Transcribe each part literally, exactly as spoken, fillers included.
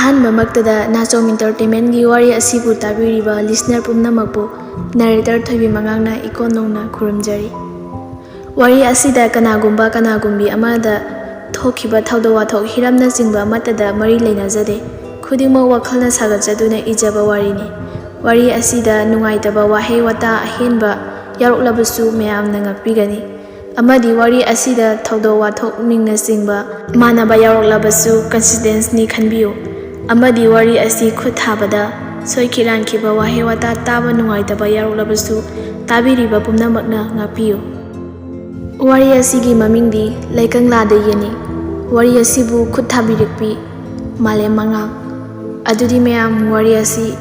ꯑꯍꯥꯟꯕꯃꯛꯇꯗ ꯅꯥꯆꯣꯝ Entertainmentꯀꯤ ꯋꯥꯔꯤ ꯑꯁꯤꯕꯨ ꯇꯥꯕꯤꯔꯤꯕ listener ꯄꯨꯝꯅꯃꯛꯄꯨ narrator ꯊꯣꯏꯕꯤ ꯃꯉꯥꯡꯅ ꯏꯀꯣꯟ ꯅꯧꯅ ꯈꯨꯔꯨꯝꯖꯔꯤ꯫ ꯋꯥꯔꯤ ꯑꯁꯤꯗ ꯀꯅꯥꯒꯨꯝꯕ ꯀꯅꯥꯒꯨꯝꯕꯤ ꯑꯃꯗ ꯊꯣꯛꯈꯤꯕ ꯊꯧꯗꯣꯛ ꯋꯥꯊꯣꯛ ꯍꯤꯔꯝꯅꯆꯤꯡꯕ ꯑꯃꯠꯇꯗ ꯃꯔꯤ ꯂꯩꯅꯖꯗꯦ꯫ ꯈꯨꯗꯤꯡꯃꯛ ꯋꯥꯈꯜꯅ ꯁꯥꯒꯠꯆꯗꯨꯅ ꯏꯖꯕ ꯋꯥꯔꯤꯅꯤ꯫ ꯋꯥꯔꯤ ꯑꯁꯤꯗ ꯅꯨꯡꯉꯥꯏꯇꯕ ꯋꯥꯍꯩ ꯋꯥꯇꯥ ꯑꯍꯦꯟꯕ ꯌꯥꯎꯔꯛꯂꯕꯁꯨ ꯃꯌꯥꯝꯅ ꯉꯥꯛꯄꯤꯒꯅꯤ꯫ ꯑꯃꯗꯤ ꯋꯥꯔꯤ ꯑꯁꯤꯗ ꯊꯧꯗꯣꯛ ꯋꯥꯊꯣꯛ ꯃꯤꯡꯅꯆꯤꯡꯕ ꯃꯥꯟꯅꯕ ꯌꯥꯎꯔꯛꯂꯕꯁꯨ coincidenceꯅꯤ ꯈꯟꯕꯤꯌꯨ꯫ ꯑꯃꯗꯤ ꯋꯥꯔꯤ ꯑꯁꯤ ꯈꯨꯠ ꯊꯥꯕꯗ ꯁꯣꯏꯈꯤ ꯂꯥꯟꯈꯤꯕ ꯋꯥꯍꯩ ꯋꯥꯇꯥ ꯇꯥꯕ ꯅꯨꯡꯉꯥꯏꯇꯕ ꯌꯥꯎꯔꯛꯂꯕꯁꯨ ꯇꯥꯕꯤꯔꯤꯕ ꯄꯨꯝꯅꯃꯛꯅ ꯉꯥꯛꯄꯤꯌꯨ꯫ ꯋꯥꯔꯤ ꯑꯁꯤꯒꯤ ꯃꯃꯤꯡꯗꯤ ꯂꯩꯀꯪꯂꯥꯗ ꯌꯦꯟꯅꯤ꯫ ꯋꯥꯔꯤ ꯑꯁꯤꯕꯨ ꯈꯨꯠ ꯊꯥꯕꯤꯔꯛꯄꯤ ꯃꯥꯂꯦꯝ ꯃꯉꯥꯡ꯫ ꯑꯗꯨꯗꯤ ꯃꯌꯥꯝ ꯋꯥꯔꯤ ꯑꯁꯤ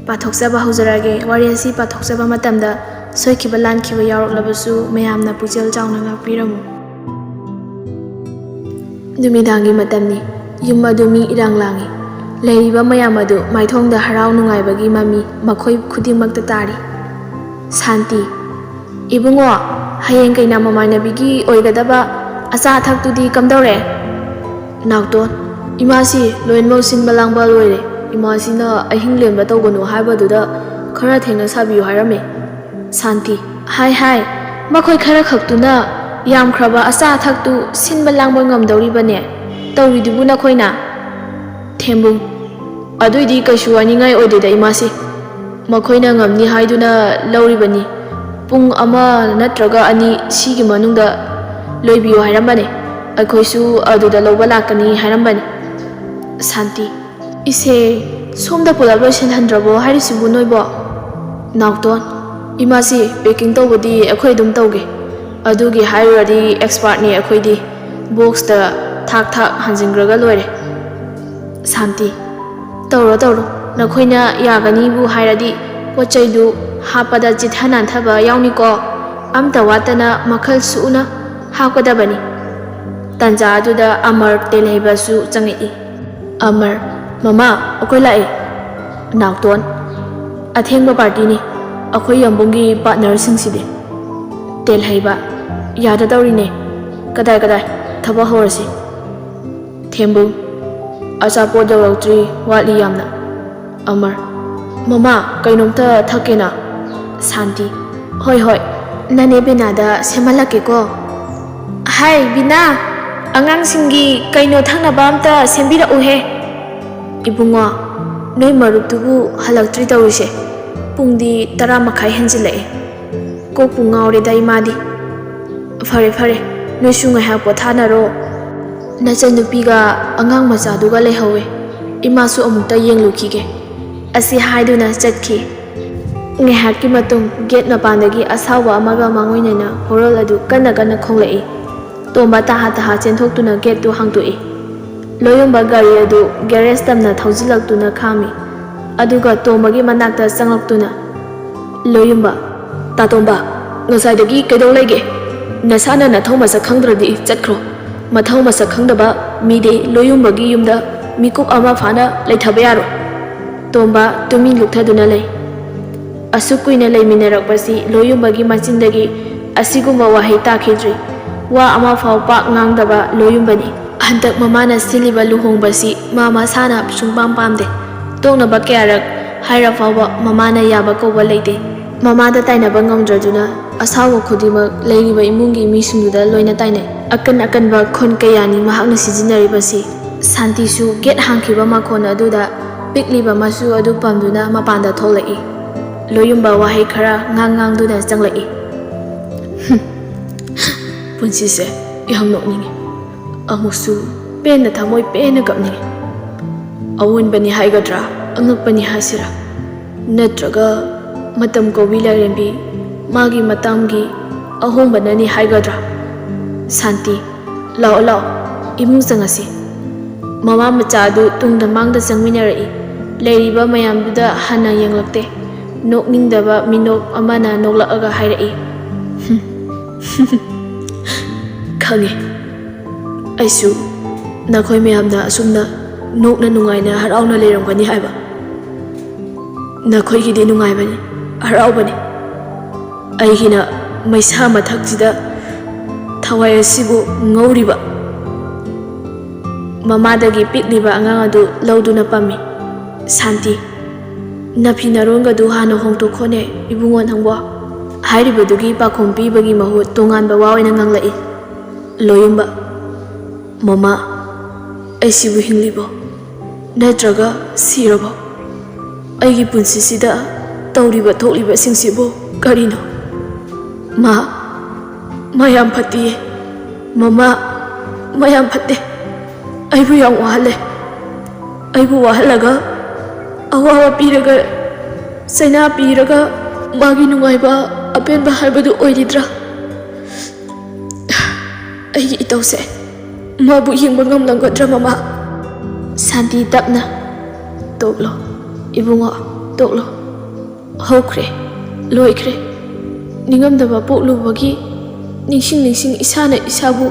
ꯄꯥꯊꯣꯛꯆꯕ ꯍꯧꯖꯔꯒꯦ꯫ ꯋꯥꯔꯤ ꯑꯁꯤ ꯄꯥꯊꯣꯛꯆꯕ ꯃꯇꯝꯗ ꯁꯣꯏꯈꯤꯕ ꯂꯥꯟꯈꯤꯕ ꯌꯥꯎꯔꯛꯂꯕꯁꯨ ꯃꯌꯥꯝꯅ ꯄꯨꯛꯆꯦꯜ ꯆꯥꯎꯅ ꯉꯥꯛꯄꯤꯔꯝꯃꯨ꯫ ꯅꯨꯃꯤꯗꯥꯡꯒꯤ ꯃꯇꯝꯅꯤ꯫ ꯌꯨꯝ ꯑꯗꯨ ꯃꯤ ꯏꯔꯥꯡ ꯂꯥꯡꯏ꯫ ꯂꯩꯔꯤꯕ ꯃꯌꯥꯝ ꯑꯗꯨ ꯃꯥꯏꯊꯣꯡꯗ ꯍꯔꯥꯎ ꯅꯨꯡꯉꯥꯏꯕꯒꯤ ꯃꯃꯤ ꯃꯈꯣꯏ ꯈꯨꯗꯤꯡꯃꯛꯇ ꯇꯥꯔꯤ꯫ ꯁꯥꯟꯇꯤ, "ꯏꯕꯨꯡꯉꯣ, ꯍꯌꯦꯡ ꯀꯩꯅꯥ ꯃꯃꯥꯟꯅꯕꯤꯒꯤ ꯑꯣꯏꯒꯗꯕ ꯑꯆꯥ ꯑꯊꯛꯇꯨꯗꯤ ꯀꯝꯗꯧꯔꯦ?" ꯅꯥꯎꯇꯣꯟ, "ꯏꯃꯥꯁꯤ ꯂꯣꯏꯅꯃꯛ ꯁꯤꯟꯕ ꯂꯥꯡꯕ ꯂꯣꯏꯔꯦ꯫ ꯏꯃꯥꯁꯤꯅ ꯑꯍꯤꯡ ꯂꯦꯟꯕ ꯇꯧꯒꯅꯨ ꯍꯥꯏꯕꯗꯨꯗ ꯈꯔ ꯊꯦꯡꯅ ꯁꯥꯕꯤꯌꯨ ꯍꯥꯏꯔꯝꯃꯦ꯫" ꯁꯥꯟꯇꯤ, "ꯍꯥꯏ ꯍꯥꯏ, ꯃꯈꯣꯏ ꯈꯔ ꯈꯛꯇꯨꯅ ꯌꯥꯝꯈ꯭ꯔꯕ ꯑꯆꯥ ꯑꯊꯛꯇꯨ ꯁꯤꯟꯕ ꯂꯥꯡꯕ ꯉꯝꯗꯧꯔꯤꯕꯅꯦ ꯇꯧꯔꯤꯗꯨꯕꯨ ꯅꯈꯣꯏꯅ?" ꯊꯦꯝꯕꯨꯡ, "ꯑꯗꯨꯏꯗꯤ ꯀꯩꯁꯨ ꯋꯥꯅꯤꯡꯉꯥꯏ ꯑꯣꯏꯗꯦꯗ ꯏꯃꯥꯁꯤ꯫ ꯃꯈꯣꯏꯅ ꯉꯝꯅꯤ ꯍꯥꯏꯗꯨꯅ ꯂꯧꯔꯤꯕꯅꯤ꯫ ꯄꯨꯡ ꯑꯃ ꯅꯠꯇ꯭ꯔꯒ ꯑꯅꯤ ꯁꯤꯒꯤ ꯃꯅꯨꯡꯗ ꯂꯣꯏꯕꯤꯌꯨ ꯍꯥꯏꯔꯝꯕꯅꯦ꯫ ꯑꯩꯈꯣꯏꯁꯨ ꯑꯗꯨꯗ ꯂꯧꯕ ꯂꯥꯛꯀꯅꯤ ꯍꯥꯏꯔꯝꯕꯅꯤ꯫" ꯁꯥꯟꯇꯤ, "ꯏꯁꯦ, ꯁꯣꯝꯗ ꯄꯨꯂꯞ ꯂꯣꯏꯁꯤꯜꯍꯟꯗ꯭ꯔꯕꯣ ꯍꯥꯏꯔꯤꯁꯤꯕꯨ ꯅꯣꯏꯕꯣ?" ꯅꯥꯎꯇꯣꯟ, "ꯏꯃꯥꯁꯤ, packing ꯇꯧꯕꯗꯤ ꯑꯩꯈꯣꯏ ꯑꯗꯨꯝ ꯇꯧꯒꯦ꯫ ꯑꯗꯨꯒꯤ ꯍꯥꯏꯔꯨꯔꯗꯤ expertꯅꯤ ꯑꯩꯈꯣꯏꯗꯤ꯫ Boxꯇ ꯊꯥꯛ ꯊꯥꯛ ꯍꯥꯟꯖꯤꯟꯈ꯭ꯔꯒ ꯂꯣꯏꯔꯦ꯫" ꯁꯥꯟꯇꯤ, "ꯇꯧꯔꯣ ꯇꯧꯔꯣ, ꯅꯈꯣꯏꯅ ꯌꯥꯒꯅꯤꯕꯨ ꯍꯥꯏꯔꯗꯤ ꯄꯣꯠ ꯆꯩꯗꯨ ꯍꯥꯞꯄꯗ ꯆꯤꯠꯊ ꯅꯥꯟꯊꯕ ꯌꯥꯎꯅꯤꯀꯣ꯫ ꯑꯝꯇ ꯋꯥꯠꯇꯅ ꯃꯈꯜ ꯁꯨꯅ ꯍꯥꯞꯀꯗꯕꯅꯤ꯫" ꯇꯥꯟꯖꯥ ꯑꯗꯨꯗ ꯑꯃꯔ ꯇꯦꯜꯍꯩꯕꯁꯨ ꯆꯪꯉꯛꯏ꯫ ꯑꯃꯔ, "ꯃꯃꯥ, ꯑꯩꯈꯣꯏ ꯂꯥꯛꯑꯦ꯫" ꯅꯥꯎꯇꯣꯟ, "ꯑꯊꯦꯡꯕ partyꯅꯤ, ꯑꯩꯈꯣꯏ ꯌꯥꯝꯕꯨꯡꯒꯤ partnerꯁꯤꯡꯁꯤꯗꯤ꯫" ꯇꯦꯜꯍꯩꯕ, "ꯌꯥꯗ ꯇꯧꯔꯤꯅꯦ꯫ ꯀꯗꯥꯏ ꯀꯗꯥꯏ, ꯊꯕꯛ ꯍꯧꯔꯁꯤ꯫" ꯊꯦꯝꯕꯨꯡ, "ꯑꯆꯥꯄꯣꯠ ꯌꯧꯔꯛꯇ꯭ꯔꯤ, ꯋꯥꯠꯂꯤ ꯌꯥꯝꯅ꯫" ꯑꯃꯔ, "ꯃꯃꯥ, ꯀꯩꯅꯣꯝꯇ ꯊꯛꯀꯦꯅ꯫" ꯁꯥꯟꯇꯤ, "ꯍꯣꯏ, ꯍꯣꯏ, ꯅꯅꯦ ꯕꯤꯅꯥꯗ ꯁꯦꯝꯍꯜꯂꯛꯀꯦꯀꯣ꯫" "ꯍꯥꯏ, ꯕꯤꯅꯥ, ꯑꯉꯥꯡꯁꯤꯡꯒꯤ ꯀꯩꯅꯣ ꯊꯛꯅꯕ ꯑꯝꯇ ꯁꯦꯝꯕꯤꯔꯛꯎꯍꯦ꯫" "ꯏꯕꯨꯡꯉꯣ, ꯅꯣꯏ ꯃꯔꯨꯞꯇꯨꯕꯨ ꯍꯜꯂꯛꯇ꯭ꯔꯤ ꯇꯧꯔꯤꯁꯦ꯫ ꯄꯨꯡꯗꯤ ꯇꯔꯥ ꯃꯈꯥꯏ ꯍꯦꯟꯖꯤꯜꯂꯛꯑꯦ꯫ ꯀꯣꯛꯄꯨ ꯉꯥꯎꯔꯦꯗ ꯏꯃꯥꯗꯤ꯫" "ꯐꯔꯦ, ꯐꯔꯦ, ꯅꯣꯏꯁꯨ ꯉꯥꯏꯍꯥꯛ ꯄꯣꯊꯥꯅꯔꯣ꯫ ꯅꯆꯟꯅꯨꯄꯤꯒ ꯑꯉꯥꯡ ꯃꯆꯥꯗꯨꯒ ꯂꯩꯍꯧꯋꯦ꯫ ꯏꯃꯥꯁꯨ ꯑꯃꯨꯛꯇ ꯌꯦꯡꯂꯨꯈꯤꯒꯦ꯫" ꯑꯁꯤ ꯍꯥꯏꯗꯨꯅ ꯆꯠꯈꯤ꯫ ꯉꯥꯏꯍꯥꯛꯀꯤ ꯃꯇꯨꯡ ꯒꯦꯠ ꯃꯄꯥꯟꯗꯒꯤ ꯑꯁꯥꯎꯕ ꯑꯃꯒ ꯃꯥꯡꯑꯣꯏꯅꯅ ꯍꯣꯔꯣꯜ ꯑꯗꯨ ꯀꯟꯅ ꯀꯟꯅ ꯈꯣꯡꯂꯛꯏ꯫ ꯇꯣꯝꯕ ꯇꯍꯥ ꯇꯍꯥ ꯆꯦꯟꯊꯣꯛꯇꯨꯅ ꯒꯦꯠꯇꯨ ꯍꯥꯡꯗꯣꯛꯏ꯫ ꯂꯣꯌꯨꯝꯕ ꯒꯥꯔꯤ ꯑꯗꯨ ꯒꯦꯔꯦꯖ ꯇꯝꯅ ꯊꯧꯖꯤꯜꯂꯛꯇꯨꯅ ꯈꯥꯝꯃꯤ꯫ ꯑꯗꯨꯒ ꯇꯣꯝꯕꯒꯤ ꯃꯅꯥꯛꯇ ꯆꯪꯂꯛꯇꯨꯅ, "ꯂꯣꯌꯨꯝꯕ, ꯇꯥꯇꯣꯝꯕ, ꯉꯁꯥꯏꯗꯒꯤ ꯀꯩꯗꯧ ꯂꯩꯒꯦ? ꯅꯁꯥꯅ ꯅꯊꯧ ꯃꯁꯛ ꯈꯪꯗ꯭ꯔꯗꯤ ꯆꯠꯈ꯭ꯔꯣ꯫ ꯃꯊꯧ ꯃꯁꯛ ꯈꯪꯗꯕ ꯃꯤꯗꯤ ꯂꯣꯌꯨꯝꯕꯒꯤ ꯌꯨꯝꯗ ꯃꯤꯀꯨꯞ ꯑꯃ ꯐꯥꯅ ꯂꯩꯊꯕ ꯌꯥꯔꯣꯏ꯫" ꯇꯣꯝꯕ ꯇꯨꯃꯤꯟ ꯂꯨꯞꯊꯗꯨꯅ ꯂꯩ꯫ ꯑꯁꯨꯛ ꯀꯨꯏꯅ ꯂꯩꯃꯤꯟꯅꯔꯛꯄꯁꯤ ꯂꯣꯌꯨꯝꯕꯒꯤ ꯃꯆꯤꯟꯗꯒꯤ ꯑꯁꯤꯒꯨꯝꯕ ꯋꯥꯍꯩ ꯇꯥꯈꯤꯗ꯭ꯔꯤ꯫ ꯋꯥ ꯑꯃ ꯐꯥꯎ ꯄꯥꯛ ꯉꯥꯡꯗꯕ ꯂꯣꯌꯨꯝꯕꯅꯤ꯫ ꯍꯟꯗꯛ ꯃꯃꯥꯅ ꯁꯤꯜꯂꯤꯕ ꯂꯨꯍꯣꯡꯕꯁꯤ ꯃꯥ ꯃꯁꯥꯅ ꯁꯨꯡꯄꯥꯝ ꯄꯥꯝꯗꯦ꯫ ꯇꯣꯛꯅꯕ ꯀꯌꯥꯔꯛ ꯍꯥꯏꯔ ꯐꯥꯎꯕ ꯃꯃꯥꯅ ꯌꯥꯕ ꯀꯧꯕ ꯂꯩꯇꯦ꯫ ꯃꯃꯥꯗ ꯇꯥꯏꯅꯕ ꯉꯝꯗ꯭ꯔꯗꯨꯅ ꯑꯁꯥꯎꯕ ꯈꯨꯗꯤꯡꯃꯛ ꯂꯩꯔꯤꯕ ꯏꯃꯨꯡꯒꯤ ꯃꯤꯁꯤꯡꯗꯨꯗ ꯂꯣꯏꯅ ꯇꯥꯏꯅꯩ꯫ ꯑꯀꯟ ꯑꯀꯟꯕ ꯈꯨꯟ ꯀꯌꯥꯅꯤ ꯃꯍꯥꯛꯅ ꯁꯤꯖꯤꯟꯅꯔꯤꯕꯁꯤ꯫ ꯁꯥꯟꯇꯤꯁꯨ ꯒꯦꯠ ꯍꯥꯡꯈꯤꯕ ꯃꯈꯣꯟ ꯑꯗꯨꯗ ꯄꯤꯛꯂꯤꯕ ꯃꯆꯨ ꯑꯗꯨ ꯄꯝꯗꯨꯅ ꯃꯄꯥꯟꯗ ꯊꯣꯛꯂꯛꯏ꯫ ꯂꯣꯌꯨꯝꯕ ꯋꯥꯍꯩ ꯈꯔ ꯉꯥꯡ ꯉꯥꯡꯗꯨꯅ ꯆꯪꯂꯛꯏ꯫ "ꯄꯨꯟꯁꯤꯁꯦ ꯌꯥꯝ ꯅꯣꯛꯅꯤꯡꯉꯤ꯫ ꯑꯃꯨꯛꯁꯨ ꯄꯦꯟꯅ ꯊꯃꯣꯏ ꯄꯦꯟꯅ ꯀꯞꯅꯤꯡꯉꯤ꯫ ꯑꯑꯣꯟꯕꯅꯤ ꯍꯥꯏꯒꯗ꯭ꯔꯥ, ꯑꯉꯛꯄꯅꯤ ꯍꯥꯏꯁꯤꯔꯥ, ꯅꯠꯇ꯭ꯔꯒ ꯃꯇꯝ ꯀꯧꯕꯤ ꯂꯥꯏꯔꯦꯝꯕꯤ ꯃꯥꯒꯤ ꯃꯇꯝꯒꯤ ꯑꯍꯣꯡꯕꯅꯅꯤ ꯍꯥꯏꯒꯗ꯭ꯔꯥ? ꯁꯥꯟꯇꯤ, ꯂꯥꯛꯑꯣ, ꯂꯥꯛꯑꯣ, ꯏꯃꯨꯡ ꯆꯪꯉꯁꯤ꯫" ꯃꯃꯥ ꯃꯆꯥ ꯑꯗꯨ ꯇꯨꯡꯗ ꯃꯥꯡꯗ ꯆꯪꯃꯤꯟꯅꯔꯛꯏ꯫ ꯂꯩꯔꯤꯕ ꯃꯌꯥꯝꯗꯨꯗ ꯍꯟꯅ ꯌꯦꯡꯂꯛꯇꯦ꯫ ꯅꯣꯛꯅꯤꯡꯗꯕ ꯃꯤꯅꯣꯛ ꯑꯃꯅ ꯅꯣꯛꯂꯛꯑꯒ ꯍꯥꯏꯔꯛꯏ, "ꯈꯪꯉꯦ꯫ ꯑꯩꯁꯨ ꯅꯈꯣꯏ ꯃꯌꯥꯝꯅ ꯑꯁꯨꯝꯅ ꯅꯣꯛꯅ ꯅꯨꯡꯉꯥꯏꯅ ꯍꯔꯥꯎꯅ ꯂꯩꯔꯝꯒꯅꯤ ꯍꯥꯏꯕ꯫ ꯅꯈꯣꯏꯒꯤꯗꯤ ꯅꯨꯡꯉꯥꯏꯕꯅꯤ, ꯍꯔꯥꯎꯕꯅꯤ꯫ ꯑꯩꯒꯤꯅ ꯃꯩꯁꯥ ꯃꯊꯛꯁꯤꯗ ꯊꯋꯥꯏ ꯑꯁꯤꯕꯨ ꯉꯧꯔꯤꯕ꯫" ꯃꯃꯥꯗꯒꯤ ꯄꯤꯛꯂꯤꯕ ꯑꯉꯥꯡ ꯑꯗꯨ ꯂꯧꯗꯨꯅ ꯄꯝꯃꯤ꯫ "ꯁꯥꯟꯇꯤ, ꯅꯐꯤ ꯅꯔꯣꯟꯒꯗꯨ ꯍꯥꯟꯅ ꯍꯣꯡꯗꯣꯛꯈꯣꯅꯦ ꯏꯕꯨꯡꯉꯣ ꯅꯪꯕꯣ꯫ ꯍꯥꯏꯔꯤꯕꯗꯨꯒꯤ ꯄꯥꯎꯈꯨꯝ ꯄꯤꯕꯒꯤ ꯃꯍꯨꯠ ꯇꯣꯉꯥꯟꯕ ꯋꯥ ꯑꯣꯏꯅ ꯉꯥꯡꯂꯛꯏ꯫ ꯂꯣꯌꯨꯝꯕ, "ꯃꯃꯥ, ꯑꯩꯁꯤꯕꯨ ꯍꯤꯡꯂꯤꯕꯣ? ꯅꯠꯇ꯭ꯔꯒ ꯁꯤꯔꯕꯣ? ꯑꯩꯒꯤ ꯄꯨꯟꯁꯤꯁꯤꯗ ꯇꯧꯔꯤꯕ ꯊꯣꯛꯂꯤꯕꯁꯤꯡꯁꯤꯕꯨ ꯀꯔꯤꯅꯣ? ꯃꯥ, ꯃꯥ ꯌꯥꯝ ꯐꯠꯇꯤꯌꯦ꯫ ꯃꯃꯥ, ꯃꯥ ꯌꯥꯝ ꯐꯠꯇꯦ꯫ ꯑꯩꯕꯨ ꯌꯥꯝ ꯋꯥꯍꯜꯂꯦ꯫ ꯑꯩꯕꯨ ꯋꯥꯍꯜꯂꯒ, ꯑꯋꯥꯕ ꯄꯤꯔꯒ, ꯆꯩꯅꯥ ꯄꯤꯔꯒ ꯃꯥꯒꯤ ꯅꯨꯡꯉꯥꯏꯕ, ꯑꯄꯦꯟꯕ ꯍꯥꯏꯕꯗꯨ ꯑꯣꯏꯔꯤꯗ꯭ꯔꯥ? ꯑꯩꯒꯤ ꯏꯇꯧꯁꯦ ꯃꯥꯕꯨ ꯌꯦꯡꯕ ꯉꯝꯂꯝꯒꯗ꯭ꯔꯥ, ꯃꯃꯥ?" ꯁꯥꯟꯇꯤ, ꯇꯞꯅ, "ꯇꯣꯛꯂꯣ, ꯏꯕꯨꯡꯉꯣ, ꯇꯣꯛꯂꯣ꯫ ꯍꯧꯈ꯭ꯔꯦ, ꯂꯣꯏꯈ꯭ꯔꯦ꯫ ꯅꯤꯡꯉꯝꯗꯕ ꯄꯣꯛꯂꯨꯕꯒꯤ ꯅꯤꯡꯁꯤꯡ ꯅꯤꯡꯁꯤꯡ ꯏꯁꯥꯅ ꯏꯁꯥꯕꯨ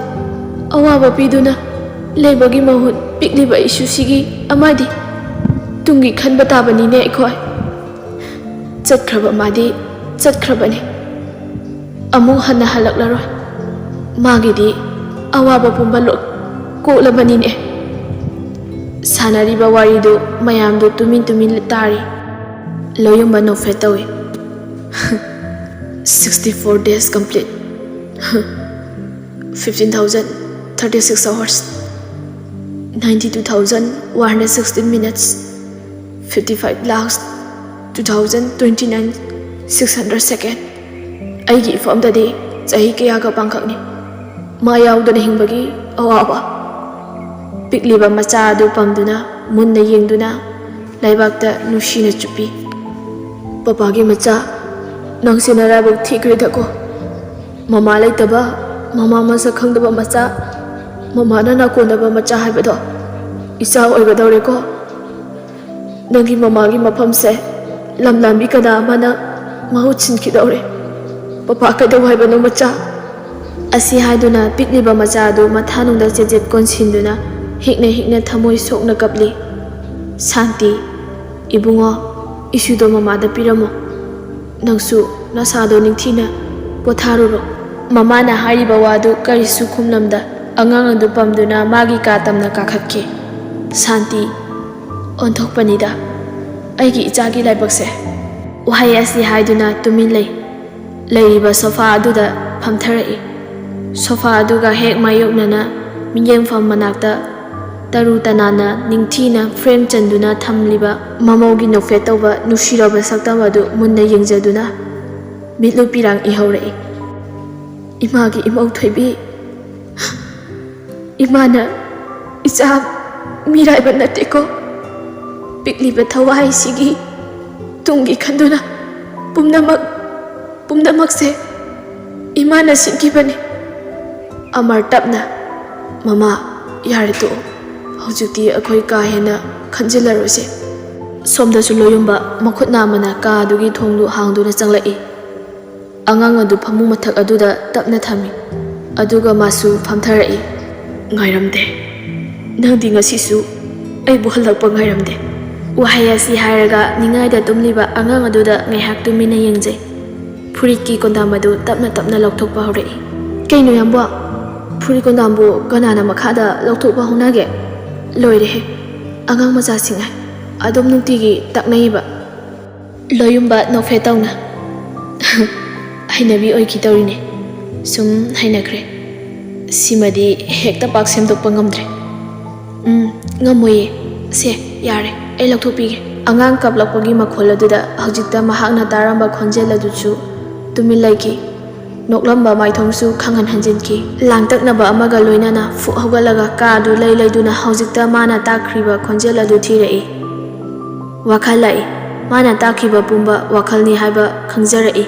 ꯑꯋꯥꯕ ꯄꯤꯗꯨꯅ ꯂꯩꯕꯒꯤ ꯃꯍꯨꯠ ꯄꯤꯛꯂꯤꯕ ꯏꯁꯨꯁꯤꯒꯤ ꯑꯃꯗꯤ ꯇꯨꯡꯒꯤ ꯈꯟꯕ ꯇꯥꯕꯅꯤꯅꯦ ꯑꯩꯈꯣꯏ꯫ ꯆꯠꯈ꯭ꯔꯕ ꯃꯥꯗꯤ ꯆꯠꯈ꯭ꯔꯕꯅꯤ꯫ ꯑꯃꯨꯛ ꯍꯟꯅ ꯍꯜꯂꯛꯂꯔꯣꯏ꯫ ꯃꯥꯒꯤꯗꯤ ꯑꯋꯥꯕ ꯄꯨꯝꯕ ꯂꯣ-, ꯀꯣꯛꯂꯕꯅꯤꯅꯦ꯫" ꯁꯥꯟꯅꯔꯤꯕ ꯋꯥꯔꯤꯗꯨ ꯃꯌꯥꯝꯗꯨ ꯇꯨꯃꯤꯟ ꯇꯨꯃꯤꯟ ꯇꯥꯔꯤ꯫ ꯂꯣꯌꯨꯝꯕ ꯅꯣꯛꯐꯦꯠ ꯇꯧꯏ꯫ "Sixty four days complete꯫ Fifteen thousand thirty six hours꯫ Ninety two thousand one hundred sixteen minutes꯫ Fifty five lakhs two thousand twenty nine six hundred second꯫ ꯑꯩꯒꯤ ꯏꯐꯝꯗꯗꯤ ꯆꯍꯤ ꯀꯌꯥꯒ ꯄꯥꯡꯈꯛꯅꯤ꯫ ꯃꯥ ꯌꯥꯎꯗꯅ ꯍꯤꯡꯕꯒꯤ ꯑꯋꯥꯕ꯫" ꯄꯤꯛꯂꯤꯕ ꯃꯆꯥ ꯑꯗꯨ ꯄꯝꯗꯨꯅ, ꯃꯨꯟꯅ ꯌꯦꯡꯗꯨꯅ, ꯂꯩꯕꯥꯛꯇ ꯅꯨꯡꯁꯤꯅ ꯆꯨꯞꯄꯤ꯫ "ꯄꯄꯥꯒꯤ ꯃꯆꯥ, ꯅꯪꯁꯦ ꯅꯔꯥꯏꯕꯛ ꯊꯤꯈ꯭ꯔꯦꯗꯀꯣ꯫ ꯃꯃꯥ ꯂꯩꯇꯕ, ꯃꯃꯥ ꯃꯁꯛ ꯈꯪꯗꯕ ꯃꯆꯥ, ꯃꯃꯥꯅ ꯅꯥꯀꯣꯟꯗꯕ ꯃꯆꯥ ꯍꯥꯏꯕꯗꯣ ꯏꯆꯥ ꯑꯣꯏꯒꯗꯧꯔꯦꯀꯣ꯫ ꯅꯪꯒꯤ ꯃꯃꯥꯒꯤ ꯃꯐꯝꯁꯦ ꯂꯝ ꯂꯥꯟꯕꯤ ꯀꯅꯥ ꯑꯃꯅ ꯃꯍꯨꯠ ꯁꯤꯟꯈꯤꯗꯧꯔꯦ꯫ ꯄꯄꯥ ꯀꯩꯗꯧ ꯍꯥꯏꯕꯅꯣ ꯃꯆꯥ?" ꯑꯁꯤ ꯍꯥꯏꯗꯨꯅ ꯄꯤꯛꯂꯤꯕ ꯃꯆꯥ ꯑꯗꯨ ꯃꯊꯥꯅꯨꯡꯗ ꯆꯦꯠꯆꯦꯠ ꯀꯣꯟꯁꯤꯟꯗꯨꯅ ꯍꯤꯛꯅ ꯍꯤꯛꯅ ꯊꯃꯣꯏ ꯁꯣꯛꯅ ꯀꯞꯂꯤ꯫ "ꯁꯥꯟꯇꯤ, ꯏꯕꯨꯡꯉꯣ, ꯏꯁꯨꯗꯣ ꯃꯃꯥꯗ ꯄꯤꯔꯝꯃꯣ꯫ ꯅꯪꯁꯨ ꯅꯁꯥꯗꯣ ꯅꯤꯡꯊꯤꯅ ꯄꯣꯊꯥꯔꯨꯔꯣ꯫" ꯃꯃꯥꯅ ꯍꯥꯏꯔꯤꯕ ꯋꯥꯗꯨ ꯀꯔꯤꯁꯨ ꯈꯨꯝꯂꯝꯗ ꯑꯉꯥꯡ ꯑꯗꯨ ꯄꯝꯗꯨꯅ ꯃꯥꯒꯤ ꯀꯥ ꯇꯝꯅ ꯀꯥꯈꯠꯈꯤ꯫ "ꯁꯥꯟꯇꯤ, ꯑꯣꯟꯊꯣꯛꯄꯅꯤꯗ ꯑꯩꯒꯤ ꯏꯆꯥꯒꯤ ꯂꯥꯏꯕꯛꯁꯦ"꯫ ꯋꯥꯍꯩ ꯑꯁꯤ ꯍꯥꯏꯗꯨꯅ ꯇꯨꯃꯤꯟ ꯂꯩ꯫ ꯂꯩꯔꯤꯕ ꯁꯣꯐꯥ ꯑꯗꯨꯗ ꯐꯝꯊꯔꯛꯏ꯫ ꯁꯣꯐꯥ ꯑꯗꯨꯒ ꯍꯦꯛ ꯃꯥꯌꯣꯛꯅꯅ ꯃꯤꯠꯌꯦꯡꯐꯝ ꯃꯅꯥꯛꯇ ꯇꯔꯨ ꯇꯅꯥꯟꯅ ꯅꯤꯡꯊꯤꯅ ꯐ꯭ꯔꯦꯝ ꯆꯟꯗꯨꯅ ꯊꯝꯂꯤꯕ ꯃꯃꯧꯒꯤ ꯅꯣꯛꯐꯦꯠ ꯇꯧꯕ ꯅꯨꯡꯁꯤꯔꯕ ꯁꯛꯇꯝ ꯑꯗꯨ ꯃꯨꯟꯅ ꯌꯦꯡꯖꯗꯨꯅ ꯃꯤꯠꯂꯨ ꯄꯤꯔꯥꯡ ꯏꯍꯧꯔꯛꯏ꯫ "ꯏꯃꯥꯒꯤ ꯏꯃꯧ ꯊꯣꯏꯕꯤ, ꯏꯃꯥꯅ ꯏꯆꯥ ꯃꯤꯔꯥꯏꯕ ꯅꯠꯇꯦꯀꯣ꯫ ꯄꯤꯛꯂꯤꯕ ꯊꯋꯥꯏꯁꯤꯒꯤ ꯇꯨꯡꯒꯤ ꯈꯟꯗꯨꯅ ꯄꯨꯝꯅꯃꯛ, ꯄꯨꯝꯅꯃꯛꯁꯦ ꯏꯃꯥꯅ ꯁꯤꯟꯈꯤꯕꯅꯤ"꯫ ꯑꯃꯔ ꯇꯞꯅ, "ꯃꯃꯥ, ꯌꯥꯔꯦ ꯇꯣꯛꯑꯣ꯫ ꯍꯧꯖꯤꯛꯇꯤ ꯑꯩꯈꯣꯏ ꯀꯥ ꯍꯦꯟꯅ ꯈꯟꯖꯤꯜꯂꯔꯣꯏꯁꯦ"꯫ ꯁꯣꯝꯗꯁꯨ ꯂꯣꯌꯨꯝꯕ ꯃꯈꯨꯠ ꯅꯥꯝꯃꯅ ꯀꯥ ꯑꯗꯨꯒꯤ ꯊꯣꯡꯗꯨ ꯍꯥꯡꯗꯨꯅ ꯆꯪꯂꯛꯏ꯫ ꯑꯉꯥꯡ ꯑꯗꯨ ꯐꯃꯨꯡ ꯃꯊꯛ ꯑꯗꯨꯗ ꯇꯞꯅ ꯊꯝꯃꯤ꯫ ꯑꯗꯨꯒ ꯃꯥꯁꯨ ꯐꯝꯊꯔꯛꯏ꯫ "ꯉꯥꯏꯔꯝꯗꯦ꯫ ꯅꯪꯗꯤ ꯉꯁꯤꯁꯨ ꯑꯩꯕꯨ ꯍꯜꯂꯛꯄ ꯉꯥꯏꯔꯝꯗꯦ"꯫ ꯋꯥꯍꯩ ꯑꯁꯤ ꯍꯥꯏꯔꯒ ꯅꯤꯡꯉꯥꯏꯗ ꯇꯨꯝꯂꯤꯕ ꯑꯉꯥꯡ ꯑꯗꯨꯗ ꯉꯥꯏꯍꯥꯛ ꯇꯨꯃꯤꯟꯅ ꯌꯦꯡꯖꯩ꯫ ꯐꯨꯔꯤꯠꯀꯤ ꯀꯣꯟꯗꯥꯝ ꯑꯗꯨ ꯇꯞꯅ ꯇꯞꯅ ꯂꯧꯊꯣꯛꯄ ꯍꯧꯔꯛꯏ꯫ "ꯀꯩꯅꯣ ꯌꯥꯝꯕꯣ? ꯐꯨꯔꯤꯠ ꯀꯣꯟꯗꯥꯝꯕꯨ ꯀꯅꯥꯅ ꯃꯈꯥꯗ ꯂꯧꯊꯣꯛꯄ ꯍꯧꯅꯒꯦ? ꯂꯣꯏꯔꯦꯍꯦ, ꯑꯉꯥꯡ ꯃꯆꯥꯁꯤꯡ ꯍꯥꯏ꯫ ꯑꯗꯨꯝ ꯅꯨꯡꯇꯤꯒꯤ ꯇꯛꯅꯩꯕ"꯫ ꯂꯣꯌꯨꯝꯕ ꯅꯣꯛꯐꯦꯠ ꯇꯧꯅ, "ꯍꯩꯅꯕꯤ ꯑꯣꯏꯈꯤ ꯇꯧꯔꯤꯅꯦ꯫ ꯁꯨꯝ ꯍꯩꯅꯈ꯭ꯔꯦ꯫ ꯁꯤꯃꯗꯤ ꯍꯦꯛꯇ ꯄꯥꯛ ꯁꯦꯝꯗꯣꯛꯄ ꯉꯝꯗ꯭ꯔꯦ"꯫ "ꯎꯝ, ꯉꯝꯃꯣꯏꯌꯦ꯫ ꯁꯦ, ꯌꯥꯔꯦ, ꯑꯩ ꯂꯧꯊꯣꯛꯄꯤꯒꯦ"꯫ ꯑꯉꯥꯡ ꯀꯞꯂꯛꯄꯒꯤ ꯃꯈꯣꯜ ꯑꯗꯨꯗ ꯍꯧꯖꯤꯛꯇ ꯃꯍꯥꯛꯅ ꯇꯥꯔꯝꯕ ꯈꯣꯟꯖꯦꯜ ꯑꯗꯨꯁꯨ ꯇꯨꯃꯤꯟ ꯂꯩꯈꯤ꯫ ꯅꯣꯛꯂꯝꯕ ꯃꯥꯏꯊꯣꯡꯁꯨ ꯈꯪꯍꯟ ꯍꯟꯖꯤꯟꯈꯤ꯫ ꯂꯥꯡꯇꯛꯅꯕ ꯑꯃꯒ ꯂꯣꯏꯅꯅ ꯐꯨꯛ ꯍꯧꯒꯠꯂꯒ ꯀꯥ ꯑꯗꯨ ꯂꯩ ꯂꯩꯗꯨꯅ ꯍꯧꯖꯤꯛꯇ ꯃꯥꯅ ꯇꯥꯈ꯭ꯔꯤꯕ ꯈꯣꯟꯖꯦꯜ ꯑꯗꯨ ꯊꯤꯔꯛꯏ꯫ ꯋꯥꯈꯜ ꯂꯥꯛꯏ꯫ ꯃꯥꯅ ꯇꯥꯈꯤꯕ ꯄꯨꯝꯕ ꯋꯥꯈꯜꯅꯤ ꯍꯥꯏꯕ ꯈꯪꯖꯔꯛꯏ꯫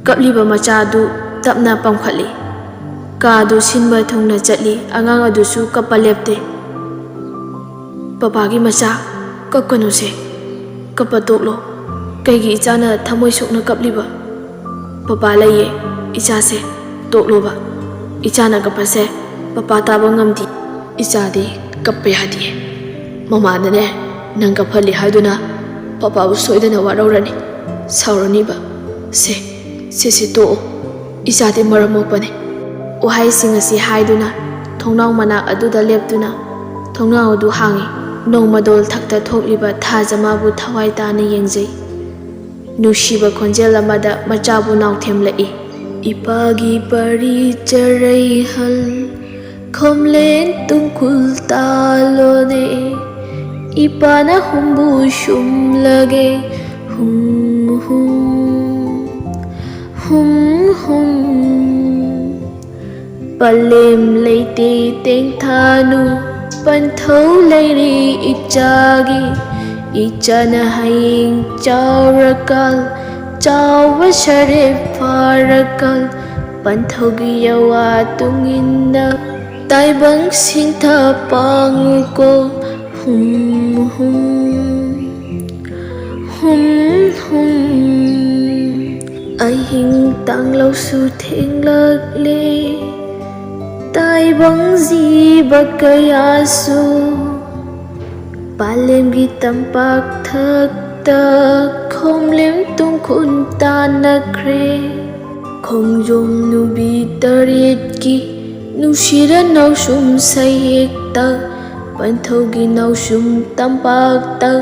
ꯀꯞꯂꯤꯕ ꯃꯆꯥ ꯑꯗꯨ ꯇꯞꯅ ꯄꯝꯈꯠꯂꯤ꯫ ꯀꯥ ꯑꯗꯨ ꯁꯤꯟꯕ ꯊꯨꯡꯅ ꯆꯠꯂꯤ꯫ ꯑꯉꯥꯡ ꯑꯗꯨꯁꯨ ꯀꯞꯄ ꯂꯦꯞꯇꯦ꯫ "ꯄꯄꯥꯒꯤ ꯃꯆꯥ, ꯀꯞꯀꯅꯨꯁꯦ꯫ ꯀꯞꯄ ꯇꯣꯛꯂꯣ꯫ ꯀꯩꯒꯤ ꯏꯆꯥꯅ ꯊꯃꯣꯏ ꯁꯣꯛꯅ ꯀꯞꯂꯤꯕ? ꯄꯄꯥ ꯂꯩꯌꯦ, ꯏꯆꯥꯁꯦ꯫ ꯇꯣꯛꯂꯣꯕ꯫ ꯏꯆꯥꯅ ꯀꯞꯄꯁꯦ ꯄꯄꯥ ꯇꯥꯕ ꯉꯝꯗꯦ"꯫ "ꯏꯆꯥꯗꯤ ꯀꯞꯄ ꯌꯥꯗꯤꯌꯦ꯫ ꯃꯃꯥꯅꯅꯦ, ꯅꯪ ꯀꯞꯍꯜꯂꯤ ꯍꯥꯏꯗꯨꯅ ꯄꯄꯥꯕꯨ ꯁꯣꯏꯗꯅ ꯋꯥꯔꯧꯔꯅꯤ, ꯁꯥꯎꯔꯅꯤꯕ꯫ ꯁꯦ, ꯁꯦ, ꯁꯦ, ꯇꯣꯛꯑꯣ꯫ ꯏꯆꯥꯗꯤ ꯃꯔꯝ ꯃꯣꯛꯄꯅꯤ"꯫ ꯋꯥꯍꯩꯁꯤꯡ ꯑꯁꯤ ꯍꯥꯏꯗꯨꯅ ꯊꯣꯡꯅꯥꯎ ꯃꯅꯥꯛ ꯑꯗꯨꯗ ꯂꯦꯞꯇꯨꯅ ꯊꯣꯡꯅꯥꯎ ꯑꯗꯨ ꯍꯥꯡꯏ꯫ ꯅꯣꯡꯃꯗꯣꯜ ꯊꯛꯇ ꯊꯣꯛꯂꯤꯕ ꯊꯥꯖꯃꯥꯕꯨ ꯊꯋꯥꯏ ꯇꯥꯅ ꯌꯦꯡꯖꯩ꯫ ꯅꯨꯡꯁꯤꯕ ꯈꯣꯟꯖꯦꯜ ꯑꯃꯗ ꯃꯆꯥꯕꯨ ꯅꯥꯎꯊꯦꯝꯂꯛꯏ꯫ ꯏꯄꯥꯒꯤ ꯄꯥꯔꯤ ꯆꯔꯩꯍꯜ ꯈꯣꯝꯂꯦꯟ ꯇꯨꯡꯈꯨꯜ ꯇꯥꯂꯣꯅꯦ꯫ ꯏꯄꯥꯅ ꯍꯨꯝꯕꯨ ꯁꯨꯝꯂꯒꯦ꯫ ꯍꯨꯝ ꯍꯨꯝ ꯍꯨꯝ ꯍꯨꯝ꯫ ꯄꯂꯦꯝ ꯂꯩꯇꯦ ꯇꯦꯡꯊꯥꯅꯨ ꯄꯟꯊꯧ ꯂꯩꯔꯤ ꯏꯆꯥꯒꯤ꯫ ꯏꯆꯥꯅ ꯍꯌꯦꯡ ꯆꯥꯎꯔꯀꯜ ꯆꯥꯎꯕ ꯁꯔꯦ ꯐꯥꯔꯀꯜ ꯄꯟꯊꯧꯒꯤ ꯌꯋꯥ ꯇꯨꯡꯏꯟꯅ ꯇꯥꯏꯕꯪ ꯁꯤꯡꯊ ꯄꯥꯡꯉꯨꯀꯣ꯫ ꯍꯨꯝ ꯍꯨꯝ ꯍꯨꯝ ꯍꯨꯝ꯫ ꯑꯍꯤꯡ ꯇꯥꯡꯂꯧꯁꯨ ꯊꯦꯡꯂꯛꯂꯦ꯫ ꯇꯥꯏꯕꯪ ꯖꯤꯕ ꯀꯌꯥꯁꯨ ꯄꯥꯂꯦꯝꯒꯤ ꯇꯝꯄꯥꯛ ꯊꯛꯇ ꯈꯣꯝꯂꯦꯝ ꯇꯨꯡꯈꯨꯟ ꯇꯥꯟꯅꯈ꯭ꯔꯦ꯫ ꯈꯣꯡꯖꯣꯝ ꯅꯨꯕꯤ ꯇꯔꯦꯠꯀꯤ ꯅꯨꯡꯁꯤꯔ ꯅꯥꯎꯁꯨꯝ ꯁꯩꯍꯦꯛꯇ ꯄꯟꯊꯧꯒꯤ ꯅꯥꯎꯁꯨꯝ ꯇꯝꯄꯥꯛꯇ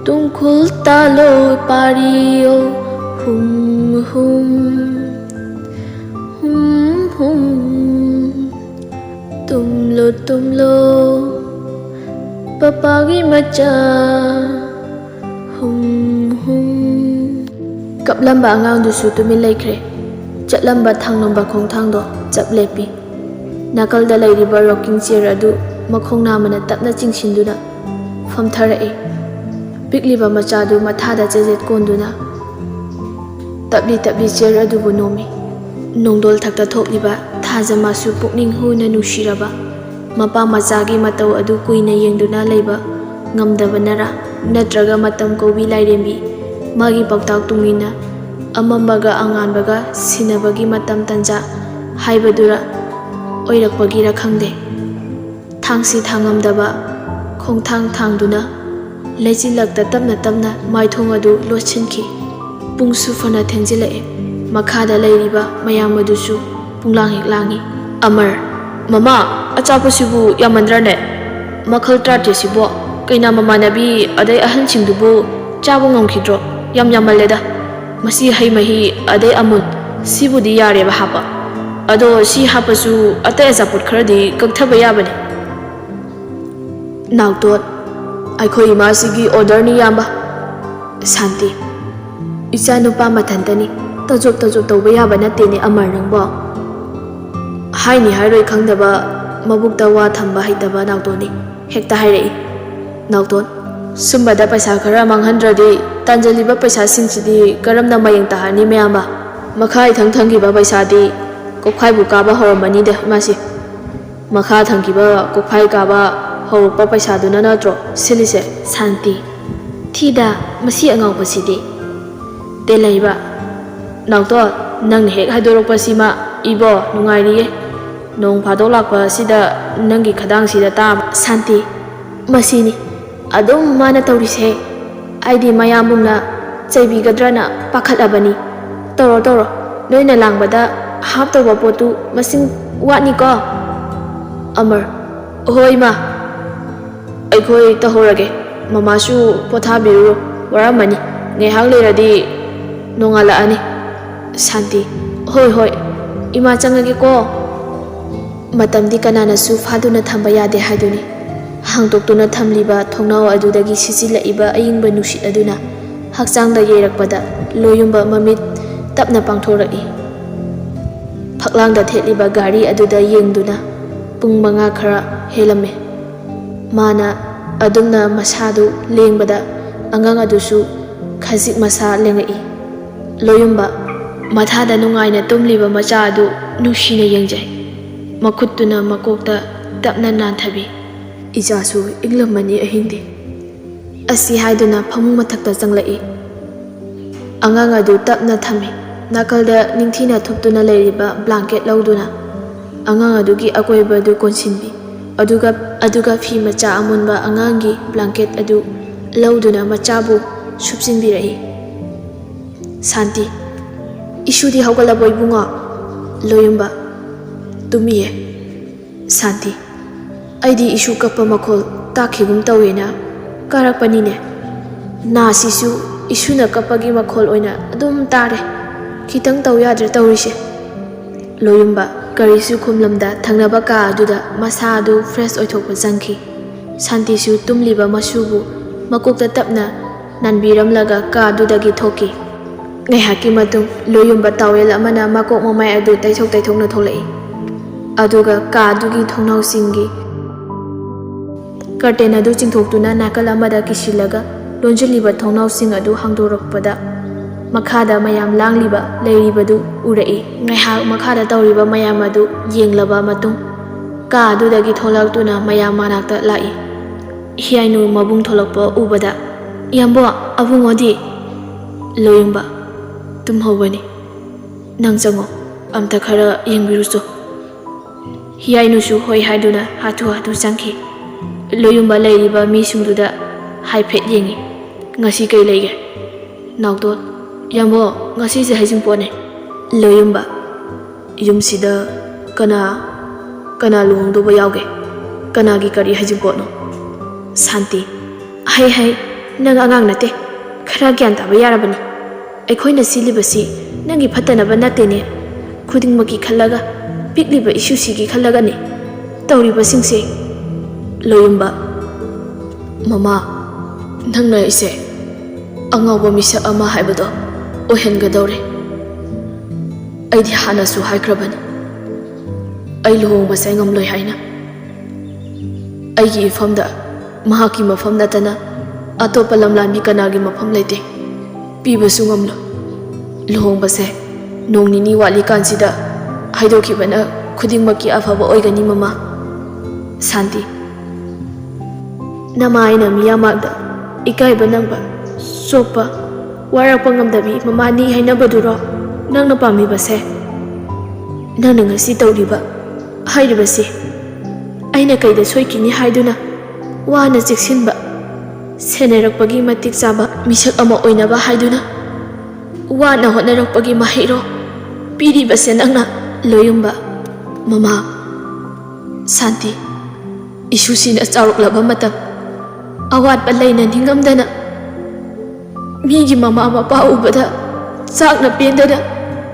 ꯇꯨꯡꯈꯨꯜ ꯇꯥꯂꯣ ꯄꯥꯔꯤꯌꯣ꯫ ꯍꯨꯝ ꯍꯨꯝ ꯍꯨꯝ ꯍꯨꯝ꯫ ꯇꯨꯝꯂꯣ ꯇꯨꯝꯂꯣ ꯄꯄꯥꯒꯤ ꯃꯆꯥ꯫ ꯍꯨꯝ ꯍꯨꯝ꯫ ꯀꯞꯂꯝꯕ ꯑꯉꯥꯡꯗꯨꯁꯨ ꯇꯨꯃꯤꯟ ꯂꯩꯈ꯭ꯔꯦ꯫ ꯆꯠꯂꯝꯕ ꯊꯥꯡꯂꯝꯕ ꯈꯣꯡꯊꯥꯡꯗꯣ ꯆꯞ ꯂꯦꯞꯄꯤ꯫ ꯅꯥꯀꯜꯗ ꯂꯩꯔꯤꯕ rocking chair ꯑꯗꯨ ꯃꯈꯣꯡ ꯅꯥꯝꯃꯅ ꯇꯞꯅ ꯆꯤꯡꯁꯤꯟꯗꯨꯅ ꯐꯝꯊꯔꯛꯏ꯫ ꯄꯤꯛꯂꯤꯕ ꯃꯆꯥꯗꯨ ꯃꯊꯥꯗ ꯆꯦꯖꯦꯠ ꯀꯣꯟꯗꯨꯅ ꯇꯞꯂꯤ ꯇꯞꯂꯤ chair ꯑꯗꯨꯕꯨ ꯅꯣꯝꯃꯤ꯫ ꯅꯣꯡꯗꯣꯜ ꯊꯛꯇ ꯊꯣꯛꯂꯤꯕ ꯊꯥꯖꯃꯥꯁꯨ ꯄꯨꯛꯅꯤꯡ ꯍꯨꯅ ꯅꯨꯡꯁꯤꯔꯕ ꯃꯄꯥ ꯃꯆꯥꯒꯤ ꯃꯇꯧ ꯑꯗꯨ ꯀꯨꯏꯅ ꯌꯦꯡꯗꯨꯅ ꯂꯩꯕ ꯉꯝꯗꯕꯅꯔꯥ, ꯅꯠꯇ꯭ꯔꯒ ꯃꯇꯝ ꯀꯧꯕꯤ ꯂꯥꯏꯔꯦꯝꯕꯤ ꯃꯥꯒꯤ ꯄꯥꯎꯇꯥꯛ ꯇꯨꯡꯏꯟꯅ ꯑꯃꯝꯕꯒ ꯑꯉꯥꯟꯕꯒ ꯁꯤꯟꯅꯕꯒꯤ ꯃꯇꯝ ꯇꯟꯖꯥ ꯍꯥꯏꯕꯗꯨꯔ ꯑꯣꯏꯔꯛꯄꯒꯤꯔ ꯈꯪꯗꯦ꯫ ꯊꯥꯡꯁꯤ ꯊꯥꯡꯉꯝꯗꯕ ꯈꯣꯡꯊꯥꯡ ꯊꯥꯡꯗꯨꯅ ꯂꯩꯆꯤꯜꯂꯛꯇ ꯇꯞꯅ ꯇꯞꯅ ꯃꯥꯏꯊꯣꯡ ꯑꯗꯨ ꯂꯣꯠꯁꯤꯟꯈꯤ꯫ ꯄꯨꯡꯁꯨ ꯐꯅ ꯊꯦꯡꯖꯤꯜꯂꯛꯑꯦ꯫ ꯃꯈꯥꯗ ꯂꯩꯔꯤꯕ ꯃꯌꯥꯝ ꯑꯗꯨꯁꯨ ꯄꯨꯡꯂꯥꯡ ꯍꯦꯛ ꯂꯥꯡꯉꯤ꯫ ꯑꯃꯔ, "ꯃꯃꯥ, ꯑꯆꯥꯄꯣꯠꯁꯤꯕꯨ ꯌꯥꯝꯃꯟꯗ꯭ꯔꯅꯦ? ꯃꯈꯜ ꯇꯔꯥꯇꯔꯦꯠꯁꯤꯕꯣ꯫ ꯀꯩꯅꯥ ꯃꯃꯥꯟꯅꯕꯤ ꯑꯗꯩ ꯑꯍꯟꯁꯤꯡꯗꯨꯕꯨ ꯆꯥꯕ ꯉꯝꯈꯤꯗ꯭ꯔꯣ? ꯌꯥꯝ ꯌꯥꯝꯃꯜꯂꯦꯗ꯫ ꯃꯁꯤ ꯍꯩ ꯃꯍꯤ ꯑꯗꯩ ꯑꯃꯨꯜ, ꯁꯤꯕꯨꯗꯤ ꯌꯥꯔꯦꯕ ꯍꯥꯞꯄ꯫ ꯑꯗꯣ ꯁꯤ ꯍꯥꯞꯄꯁꯨ ꯑꯇꯩ ꯑꯆꯥꯄꯣꯠ ꯈꯔꯗꯤ ꯀꯛꯊꯕ ꯌꯥꯕꯅꯦ꯫" ꯅꯥꯎꯇꯣꯟ, "ꯑꯩꯈꯣꯏ ꯏꯃꯥꯁꯤꯒꯤ ꯑꯣꯔꯗꯔꯅꯤ, ꯏꯌꯥꯝꯕ꯫" ꯁꯥꯟꯇꯤ, "ꯏꯆꯥ ꯅꯨꯄꯥ ꯃꯊꯟꯇꯅꯤ, ꯇꯖꯣꯞ ꯇꯖꯣꯞ ꯇꯧꯕ ꯌꯥꯕ ꯅꯠꯇꯦꯅꯦ ꯑꯃꯔ ꯅꯪꯕꯣ꯫ ꯍꯥꯏꯅꯤ ꯍꯥꯏꯔꯣꯏ ꯈꯪꯗꯕ, ꯃꯕꯨꯛꯇ ꯋꯥ ꯊꯝꯕ ꯍꯩꯇꯕ ꯅꯥꯎꯇꯣꯟꯅꯤ꯫ ꯍꯦꯛꯇ ꯍꯥꯏꯔꯛꯏ꯫ ꯅꯥꯎꯇꯣꯟ, ꯁꯨꯝꯕꯗ ꯄꯩꯁꯥ ꯈꯔ ꯃꯥꯡꯍꯟꯗ꯭ꯔꯗꯤ ꯇꯥꯟꯖꯜꯂꯤꯕ ꯄꯩꯁꯥꯁꯤꯡꯁꯤꯗꯤ ꯀꯔꯝꯅ ꯃꯌꯦꯡ ꯇꯥꯍꯟꯅꯤ ꯃꯌꯥꯝꯕ? ꯃꯈꯥ ꯏꯊꯪ ꯊꯪꯈꯤꯕ ꯄꯩꯁꯥꯗꯤ ꯀꯣꯛꯐꯥꯏꯕꯨ ꯀꯥꯕ ꯍꯧꯔꯝꯃꯅꯤꯗ ꯏꯃꯥꯁꯤ꯫ ꯃꯈꯥ ꯊꯪꯈꯤꯕ ꯀꯣꯛꯐꯥꯏ ꯀꯥꯕ ꯍꯧꯔꯛꯄ ꯄꯩꯁꯥꯗꯨꯅ ꯅꯠꯇ꯭ꯔꯣ ꯁꯤꯜꯂꯤꯁꯦ?" ꯁꯥꯟꯇꯤ, "ꯊꯤꯗ, ꯃꯁꯤ ꯑꯉꯥꯎꯕꯁꯤꯗꯤ꯫" ꯇꯦꯜꯍꯩꯕ, "ꯅꯥꯎꯇꯣꯟ, ꯅꯪꯅ ꯍꯦꯛ ꯍꯥꯏꯗꯣꯔꯛꯄꯁꯤꯃ ꯏꯕꯣ ꯅꯨꯡꯉꯥꯏꯔꯤꯌꯦ꯫ ꯅꯣꯡ ꯐꯥꯗꯣꯛ ꯂꯥꯛꯄ ꯑꯁꯤꯗ ꯅꯪꯒꯤ ꯈꯗꯥꯡꯁꯤꯗ ꯇꯥꯕ꯫" ꯁꯥꯟꯇꯤ, "ꯃꯁꯤꯅꯤ ꯑꯗꯨꯝ ꯃꯥꯅ ꯇꯧꯔꯤꯁꯦ꯫ ꯑꯩꯗꯤ ꯃꯌꯥꯝꯕꯨꯡꯅ ꯆꯩꯕꯤꯒꯗ꯭ꯔꯅ ꯄꯥꯈꯠꯂꯕꯅꯤ꯫ ꯇꯧꯔꯣ, ꯇꯧꯔꯣ, ꯅꯣꯏꯅ ꯂꯥꯡꯕꯗ ꯍꯥꯞꯇꯧꯕ ꯄꯣꯠꯇꯨ ꯃꯁꯤꯡ ꯋꯥꯠꯅꯤꯀꯣ꯫" ꯑꯃꯔ, "ꯍꯣꯏ ꯏꯃꯥ, ꯑꯩꯈꯣꯏ ꯇꯧꯍꯧꯔꯒꯦ꯫ ꯃꯃꯥꯁꯨ ꯄꯣꯊꯥꯕꯤꯔꯨꯔꯣ, ꯋꯥꯔꯝꯃꯅꯤ꯫ ꯉꯥꯏꯍꯥꯛ ꯂꯩꯔꯗꯤ ꯅꯣꯡꯉꯥꯜꯂꯛꯑꯅꯤ꯫" ꯁꯥꯟꯇꯤ, "ꯍꯣꯏ, ꯍꯣꯏ, ꯏꯃꯥ ꯆꯪꯉꯒꯦꯀꯣ꯫" ꯃꯇꯝꯗꯤ ꯀꯅꯥꯅꯁꯨ ꯐꯥꯗꯨꯅ ꯊꯝꯕ ꯌꯥꯗꯦ ꯍꯥꯏꯗꯨꯅꯤ꯫ ꯍꯥꯡꯗꯣꯛꯇꯨꯅ ꯊꯝꯂꯤꯕ ꯊꯣꯡꯅꯥꯎ ꯑꯗꯨꯗꯒꯤ ꯁꯤꯠꯆꯤꯜꯂꯛꯏꯕ ꯑꯏꯪꯕ ꯅꯨꯡꯁꯤꯠ ꯑꯗꯨꯅ ꯍꯛꯆꯥꯡꯗ ꯌꯩꯔꯛꯄꯗ ꯂꯣꯌꯨꯝꯕ ꯃꯃꯤꯠ ꯇꯞꯅ ꯄꯥꯡꯊꯣꯔꯛꯏ꯫ ꯐꯛꯂꯥꯡꯗ ꯊꯦꯠꯂꯤꯕ ꯘꯔꯤ ꯑꯗꯨꯗ ꯌꯦꯡꯗꯨꯅ ꯄꯨꯡ ꯃꯉꯥ ꯈꯔ ꯍꯦꯜꯂꯝꯃꯦ꯫ ꯃꯥꯅ ꯑꯗꯨꯝꯅ ꯃꯁꯥꯗꯨ ꯂꯦꯡꯕꯗ ꯑꯉꯥꯡ ꯑꯗꯨꯁꯨ ꯈꯖꯤꯛ ꯃꯁꯥ ꯂꯦꯡꯉꯛꯏ꯫ ꯂꯣꯌꯨꯝꯕ ꯃꯊꯥꯗ ꯅꯨꯡꯉꯥꯏꯅ ꯇꯨꯝꯂꯤꯕ ꯃꯆꯥ ꯑꯗꯨ ꯅꯨꯡꯁꯤꯅ ꯌꯦꯡꯖꯩ꯫ ꯃꯈꯨꯠꯇꯨꯅ ꯃꯀꯣꯛꯇ ꯇꯞꯅ ꯅꯥꯟꯊꯕꯤ꯫ "ꯏꯆꯥꯁꯨ ꯏꯪꯂꯝꯃꯅꯤ ꯑꯍꯤꯡꯗꯤ꯫" ꯑꯁꯤ ꯍꯥꯏꯗꯨꯅ ꯐꯃꯨꯡ ꯃꯊꯛꯇ ꯆꯪꯂꯛꯏ꯫ ꯑꯉꯥꯡ ꯑꯗꯨ ꯇꯞꯅ ꯊꯝꯃꯤ꯫ ꯅꯥꯀꯜꯗ ꯅꯤꯡꯊꯤꯅ ꯊꯨꯞꯇꯨꯅ ꯂꯩꯔꯤꯕ ꯕ꯭ꯂꯥꯡꯀꯦꯠ ꯂꯧꯗꯨꯅ ꯑꯉꯥꯡ ꯑꯗꯨꯒꯤ ꯑꯀꯣꯏꯕꯗꯨ ꯀꯣꯟꯁꯤꯟꯕꯤ꯫ ꯑꯗꯨꯒ, ꯑꯗꯨꯒ ꯐꯤ ꯃꯆꯥ ꯑꯃꯨꯟꯕ ꯑꯉꯥꯡꯒꯤ ꯕ꯭ꯂꯥꯡꯀꯦꯠ ꯑꯗꯨ ꯂꯧꯗꯨꯅ ꯃꯆꯥꯕꯨ ꯁꯨꯞꯆꯤꯟꯕꯤꯔꯛꯏ꯫ ꯁꯥꯟꯇꯤ, "ꯏꯁꯨꯗꯤ ꯍꯧꯒꯠꯂꯕꯣ ꯏꯕꯨꯡꯉꯣ?" ꯂꯣꯌꯨꯝꯕ, ꯇꯨꯝꯃꯤꯌꯦ꯫ ꯁꯥꯟꯇꯤ, ꯑꯩꯗꯤ ꯏꯁꯨ ꯀꯞꯄ ꯃꯈꯣꯜ ꯇꯥꯈꯤꯒꯨꯝ ꯇꯧꯋꯦꯅ ꯀꯥꯔꯛꯄꯅꯤꯅꯦ꯫ ꯅꯥꯁꯤꯁꯨ ꯏꯁꯨꯅ ꯀꯞꯄꯒꯤ ꯃꯈꯣꯜ ꯑꯣꯏꯅ ꯑꯗꯨꯝ ꯇꯥꯔꯦ꯫ ꯈꯤꯇꯪ ꯇꯧ ꯌꯥꯗ꯭ꯔꯦ ꯇꯧꯔꯤꯁꯦ꯫ ꯂꯣꯌꯨꯝꯕ ꯀꯔꯤꯁꯨ ꯈꯨꯝꯂꯝꯗ ꯊꯪꯅꯕ ꯀꯥ ꯑꯗꯨꯗ ꯃꯁꯥ ꯑꯗꯨ ꯐ꯭ꯔꯦꯁ ꯑꯣꯏꯊꯣꯛꯄ ꯆꯪꯈꯤ꯫ ꯁꯥꯟꯇꯤꯁꯨ ꯇꯨꯝꯂꯤꯕ ꯃꯁꯨꯕꯨ ꯃꯀꯣꯛꯇ ꯇꯞꯅ ꯅꯥꯟꯕꯤꯔꯝꯂꯒ ꯀꯥ ꯑꯗꯨꯗꯒꯤ ꯊꯣꯛꯈꯤ꯫ ꯉꯥꯏꯍꯥꯛꯀꯤ ꯃꯇꯨꯡ ꯂꯣꯌꯨꯝꯕ ꯇꯥꯋꯦꯜ ꯑꯃꯅ ꯃꯀꯣꯛ ꯃꯃꯥꯏ ꯑꯗꯨ ꯇꯩꯊꯣꯛ ꯇꯩꯊꯣꯛꯅ ꯊꯣꯛꯂꯛꯏ꯫ ꯑꯗꯨꯒ ꯀꯥ ꯑꯗꯨꯒꯤ ꯊꯣꯡꯅꯥꯎꯁꯤꯡꯒꯤ ꯀꯔꯇꯦꯟ ꯑꯗꯨ ꯆꯤꯡꯊꯣꯛꯇꯨꯅ ꯅꯥꯀꯜ ꯑꯃꯗ ꯀꯤꯁꯤꯜꯂꯒ ꯂꯣꯟꯁꯤꯜꯂꯤꯕ ꯊꯣꯡꯅꯥꯎꯁꯤꯡ ꯑꯗꯨ ꯍꯥꯡꯗꯣꯔꯛꯄꯗ ꯃꯈꯥꯗ ꯃꯌꯥꯝ ꯂꯥꯡꯂꯤꯕ ꯂꯩꯔꯤꯕꯗꯨ ꯎꯔꯛꯏ꯫ ꯉꯥꯏꯍꯥꯛ ꯃꯈꯥꯗ ꯇꯧꯔꯤꯕ ꯃꯌꯥꯝ ꯑꯗꯨ ꯌꯦꯡꯂꯕ ꯃꯇꯨꯡ ꯀꯥ ꯑꯗꯨꯗꯒꯤ ꯊꯣꯛꯂꯛꯇꯨꯅ ꯃꯌꯥꯝ ꯃꯅꯥꯛꯇ ꯂꯥꯛꯏ꯫ ꯍꯤꯌꯥꯏꯅꯨ ꯃꯕꯨꯡ ꯊꯣꯛꯂꯛꯄ ꯎꯕꯗ, "ꯏꯌꯥꯝꯕꯣ, ꯑꯕꯨꯡꯉꯣꯗꯤ?" ꯂꯣꯌꯨꯝꯕ, "ꯇꯨꯝꯍꯧꯕꯅꯤ꯫ ꯅꯪ ꯆꯪꯉꯣ, ꯑꯝꯇ ꯈꯔ ꯌꯦꯡꯕꯤꯔꯨꯆꯣ꯫" ꯍꯤꯌꯥꯏꯅꯨꯁꯨ ꯍꯣꯏ ꯍꯥꯏꯗꯨꯅ ꯍꯥꯊꯨ ꯍꯥꯊꯨ ꯆꯪꯈꯤ꯫ ꯂꯣꯌꯨꯝꯕ ꯂꯩꯔꯤꯕ ꯃꯤꯁꯤꯡꯗꯨꯗ ꯍꯥꯏꯐꯦꯠ ꯌꯦꯡꯉꯤ꯫ "ꯉꯁꯤ ꯀꯩ ꯂꯩꯒꯦ, ꯅꯥꯎꯇꯣꯟ?" "ꯏꯌꯥꯝꯕꯣ, ꯉꯁꯤꯁꯦ ꯍꯩꯖꯤꯡꯄꯣꯠꯅꯦ꯫" ꯂꯣꯌꯨꯝꯕ, "ꯌꯨꯝꯁꯤꯗ ꯀꯅꯥ, ꯀꯅꯥ ꯂꯨꯍꯣꯡꯗꯧꯕ ꯌꯥꯎꯒꯦ? ꯀꯅꯥꯒꯤ ꯀꯔꯤ ꯍꯩꯖꯤꯡꯄꯣꯠꯅꯣ?" ꯁꯥꯟꯇꯤ, "ꯍꯩ ꯍꯩ, ꯅꯪ ꯑꯉꯥꯡ ꯅꯠꯇꯦ, ꯈꯔ ꯒ꯭ꯌꯥꯟ ꯇꯥꯕ ꯌꯥꯔꯕꯅꯤ꯫ ꯑꯩꯈꯣꯏꯅ ꯁꯤꯜꯂꯤꯕꯁꯤ ꯅꯪꯒꯤ ꯐꯠꯇꯅꯕ ꯅꯠꯇꯦꯅꯦ, ꯈꯨꯗꯤꯡꯃꯛꯀꯤ ꯈꯜꯂꯒ, ꯄꯤꯛꯂꯤꯕ ꯏꯁꯨꯁꯤꯒꯤ ꯈꯜꯂꯒꯅꯤ ꯇꯧꯔꯤꯕꯁꯤꯡꯁꯦ꯫" ꯂꯣꯌꯨꯝꯕ, "ꯃꯃꯥ, ꯅꯪꯅ ꯑꯩꯁꯦ ꯑꯉꯥꯎꯕ ꯃꯤꯁꯛ ꯑꯃ ꯍꯥꯏꯕꯗꯣ ꯑꯣꯏꯍꯟꯒꯗꯧꯔꯦ꯫ ꯑꯩꯗꯤ ꯍꯥꯟꯅꯁꯨ ꯍꯥꯏꯈ꯭ꯔꯕꯅꯤ, ꯑꯩ ꯂꯨꯍꯣꯡꯕꯁꯦ ꯉꯝꯂꯣꯏ ꯍꯥꯏꯅ꯫ ꯑꯩꯒꯤ ꯏꯐꯝꯗ ꯃꯍꯥꯛꯀꯤ ꯃꯐꯝ ꯅꯠꯇꯅ ꯑꯇꯣꯞꯄ ꯂꯝꯂꯥꯟꯕꯤ ꯀꯅꯥꯒꯤ ꯃꯐꯝ ꯂꯩꯇꯦ꯫ ꯄꯤꯕꯁꯨ ꯉꯝꯂꯣꯏ꯫ ꯂꯨꯍꯣꯡꯕꯁꯦ ꯅꯣꯡ ꯅꯤꯅꯤ ꯋꯥꯠꯂꯤꯀꯥꯟꯁꯤꯗ ꯍꯥꯏꯗꯣꯛꯈꯤꯕꯅ ꯈꯨꯗꯤꯡꯃꯛꯀꯤ ꯑꯐꯕ ꯑꯣꯏꯒꯅꯤ, ꯃꯃꯥ꯫" ꯁꯥꯟꯇꯤ, "ꯅꯃꯥ ꯑꯩꯅ ꯃꯤꯌꯥꯝ ꯃꯥꯡꯗ ꯏꯀꯥꯏꯕ ꯅꯪꯕ, ꯆꯣꯞꯄ, ꯋꯥꯔꯛꯄ ꯉꯝꯗꯕꯤ ꯃꯃꯥꯅꯤ ꯍꯥꯏꯅꯕꯗꯨꯔꯣ ꯅꯪꯅ ꯄꯥꯝꯃꯤꯕꯁꯦ? ꯅꯪꯅ ꯉꯁꯤ ꯇꯧꯔꯤꯕ, ꯍꯥꯏꯔꯤꯕꯁꯤ ꯑꯩꯅ ꯀꯩꯗ ꯁꯣꯏꯈꯤꯅꯤ ꯍꯥꯏꯗꯨꯅ ꯋꯥꯅ ꯆꯦꯛꯁꯤꯟꯕ, ꯁꯦꯟꯅꯔꯛꯄꯒꯤ ꯃꯇꯤꯛ ꯆꯥꯕ ꯃꯤꯁꯛ ꯑꯃ ꯑꯣꯏꯅꯕ ꯍꯥꯏꯗꯨꯅ ꯋꯥꯅ ꯍꯣꯠꯅꯔꯛꯄꯒꯤ ꯃꯍꯩꯔꯣ ꯄꯤꯔꯤꯕꯁꯦ ꯅꯪꯅ?" ꯂꯣꯌꯨꯝꯕ, ꯃꯃꯥ, ꯁꯥꯟꯇꯤ, ꯏꯁꯨꯁꯤꯅ ꯆꯥꯎꯔꯛꯂꯕ ꯃꯇꯝ, ꯑꯋꯥꯠꯄ ꯂꯩꯅ ꯅꯤꯡꯉꯝꯗꯅ, ꯃꯤꯒꯤ ꯃꯃꯥ ꯃꯄꯥ ꯎꯕꯗ ꯆꯥꯛꯅ ꯄꯦꯟꯗꯅ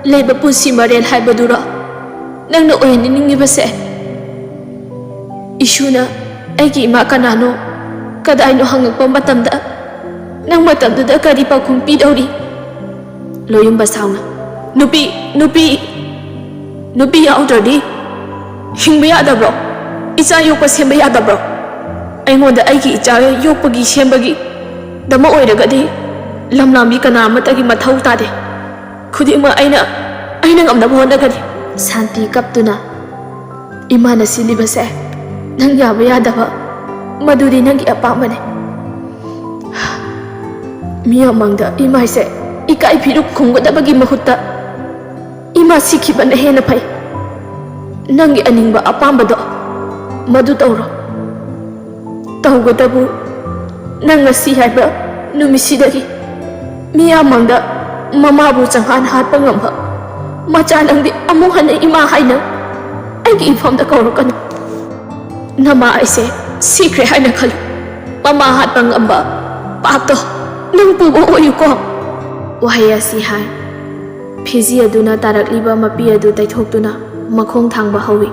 ꯂꯩꯕ ꯄꯨꯟꯁꯤ ꯃꯔꯦꯜ ꯍꯥꯏꯕꯗꯨꯔꯣ ꯅꯪꯅ ꯑꯣꯏꯍꯟꯅꯤꯡꯉꯤꯕꯁꯦ? ꯏꯁꯨꯅ ꯑꯩꯒꯤ ꯏꯃꯥ ꯀꯅꯥꯅꯣ, ꯀꯗꯥꯏꯅꯣ ꯍꯪꯉꯛꯄ ꯃꯇꯝꯗ, ꯅꯪ ꯃꯇꯝꯗꯨꯗ ꯀꯔꯤ ꯄꯥꯎꯈꯨꯝ ꯄꯤꯗꯧꯔꯤ? ꯂꯣꯌꯨꯝꯕ ꯁꯥꯎꯅ, "ꯅꯨꯄꯤ, ꯅꯨꯄꯤ, ꯅꯨꯄꯤ ꯌꯥꯎꯗ꯭ꯔꯗꯤ ꯍꯤꯡꯕ ꯌꯥꯗꯕ꯭ꯔꯣ? ꯏꯆꯥ ꯌꯣꯛꯄ ꯁꯦꯝꯕ ꯌꯥꯗꯕ꯭ꯔꯣ? ꯑꯩꯉꯣꯟꯗ ꯑꯩꯒꯤ ꯏꯆꯥ ꯌꯣꯛꯄꯒꯤ ꯁꯦꯝꯕꯒꯤꯗꯃꯛ ꯑꯣꯏꯔꯒꯗꯤ ꯂꯝꯂꯥꯝꯕꯤ ꯀꯅꯥ ꯑꯃꯠꯇꯒꯤ ꯃꯊꯧ ꯇꯥꯗꯦ꯫ ꯈꯨꯗꯤꯡꯃꯛ ꯑꯩꯅ, ꯑꯩꯅ ꯉꯝꯅꯕ ꯍꯣꯠꯅꯒꯅꯤ꯫" ꯁꯥꯟꯇꯤ ꯀꯞꯇꯨꯅ, "ꯏꯃꯥꯅ ꯁꯤꯜꯂꯤꯕꯁꯦ ꯅꯪ ꯌꯥꯕ ꯌꯥꯗꯕ, ꯃꯗꯨꯗꯤ ꯅꯪꯒꯤ ꯑꯄꯥꯝꯕꯅꯤ꯫ ꯃꯤꯌꯥꯝ ꯃꯥꯡꯗ ꯏꯃꯥꯏꯁꯦ ꯏꯀꯥꯏ ꯐꯤꯔꯨꯛ ꯈꯨꯝꯒꯗꯕꯒꯤ ꯃꯍꯨꯠꯇ ꯏꯃꯥ ꯁꯤꯈꯤꯕꯅ ꯍꯦꯟꯅ ꯐꯩ꯫ ꯅꯪꯒꯤ ꯑꯅꯤꯡꯕ ꯑꯄꯥꯝꯕꯗꯣ ꯃꯗꯨ ꯇꯧꯔꯣ꯫ ꯇꯧꯒꯗꯕꯨ ꯅꯪ ꯉꯁꯤ ꯍꯥꯏꯕ ꯅꯨꯃꯤꯠꯁꯤꯗꯒꯤ ꯃꯤꯌꯥꯝ ꯃꯥꯡꯗ ꯃꯃꯥꯕꯨ ꯆꯪꯍꯥꯟ ꯍꯥꯠꯄ ꯉꯝꯕ ꯃꯆꯥ ꯅꯪꯗꯤ ꯑꯃꯨꯛ ꯍꯟꯅ ꯏꯃꯥ ꯍꯥꯏꯅ ꯑꯩꯒꯤ ꯏꯐꯝꯗ ꯀꯧꯔꯛꯀꯅꯨ꯫ ꯅꯃꯥ ꯑꯩꯁꯦ ꯁꯤꯈ꯭ꯔꯦ ꯍꯥꯏꯅ ꯈꯜꯂꯨ꯫ ꯃꯃꯥ ꯍꯥꯠꯄ ꯉꯝꯕ ꯄꯥꯞꯇꯣ ꯅꯪ ꯄꯨꯕ ꯑꯣꯏꯌꯨꯀꯣ꯫" ꯋꯥꯍꯩ ꯑꯁꯤ ꯍꯥꯏ, ꯐꯤꯖꯤ ꯑꯗꯨꯅ ꯇꯥꯔꯛꯂꯤꯕ ꯃꯄꯤ ꯑꯗꯨ ꯇꯩꯊꯣꯛꯇꯨꯅ ꯃꯈꯣꯡ ꯊꯥꯡꯕ ꯍꯧꯏ꯫